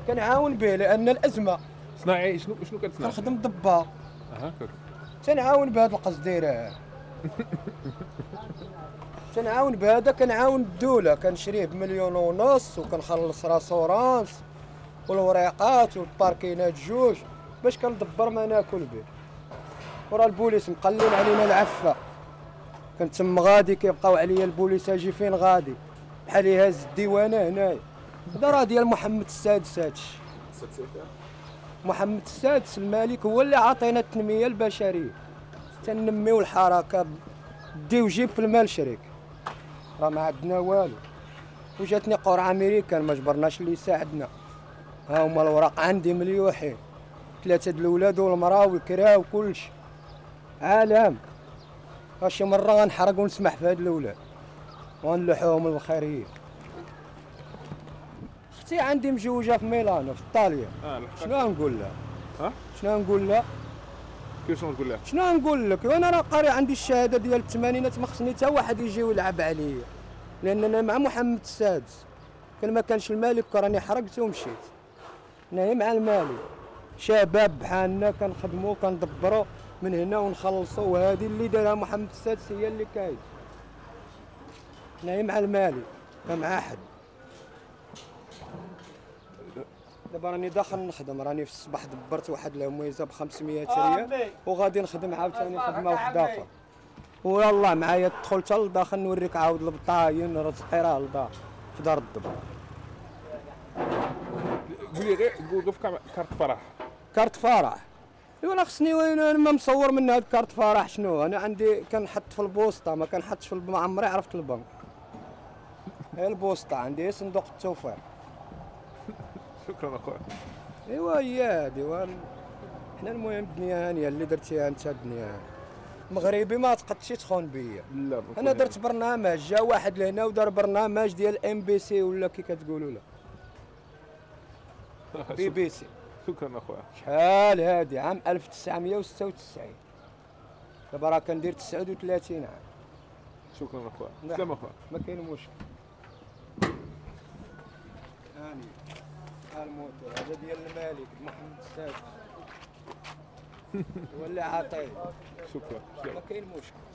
كنعاون به لان الازمة. صناعي شنو كتصنع؟ كنخدم ضباط. هكاك تنعاون بهذا القصديره. تنعاون بهذا، كنعاون الدولة، كنشريه ب1.5 مليون وكنخلص l'assurance والوريقات والباركينات جوج باش كندبر ما ناكل به. ورا البوليس مقلين علينا العفة، كنتم غادي كيبقاو عليا البوليس اجي فين غادي، بحال يهز الديوانه هنايا. هذا راه ديال محمد السادس، هادشي محمد السادس الملك هو اللي عاطينا التنمية البشرية، تنميو الحركة دي وجيب في المال شريك، راه ما عندنا والو. وجاتني قرعه امريكان ما جبرناش اللي يساعدنا، ها هما الوراق عندي مليوحين، 3 د الاولاد والمراة والكرا وكلشي عالم. شي مرة غنحرق ونسمح في هاد الاولاد ونلوحوهم للخيريه. اختي عندي مجوجه في ميلانو في ايطاليا. شنو غنقول لها؟ ها؟ شنو غنقول لها؟ كيفاش نقول لها؟ شنو نقول لك؟ وانا راه قاري عندي الشهادة ديال الثمانينات، ما خصني حتى واحد يجي ويلعب عليا، لان انا مع محمد السادس. كان ما كانش الملك راني حرقت ومشيت. انا مع الملك، شباب بحالنا كنخدموا كندبروا من هنا ونخلصوا، وهذه اللي دارها محمد السادس هي اللي كاين. انا مع الملك ما مع حد. دابا راني داخل نخدم، راني في الصباح دبرت واحد الهميزه ب 500 ريال وغادي نخدم عاوتاني خدمة واحدة اخرى. ويلاه معايا تدخل حتى لداخل نوريك عاود البطاين، رزقي راه لداخل في دار الدبر. قولي غير قول في كارت فرح. كارت فرح؟ ايوا انا خصني انا ما مصور من هاد كارت فرح. شنو انا عندي كنحط في البوسطه، ما كنحطش في، ما عمري عرفت البنك. هي البوسطه عندي صندوق التوفير. شكرا اخويا. ايوا هي هادي. حنا المهم الدنيا هانيه اللي درتيها انت، الدنيا هانيه. مغربي ما تقدش تخون بيا. لا انا درت برنامج، جا واحد لهنا ودار برنامج ديال MBC ولا كي كتقولوا له BBC. شكرا اخويا. شحال هادي؟ عام 1996. دابا راه كندير 39 عام. شكرا اخويا. سلام اخويا. ما كاين مشكل. هاني الموتور هذا ديال الملك محمد السادس هو اللي عاطيه. شكرا. ما كاين مشكل.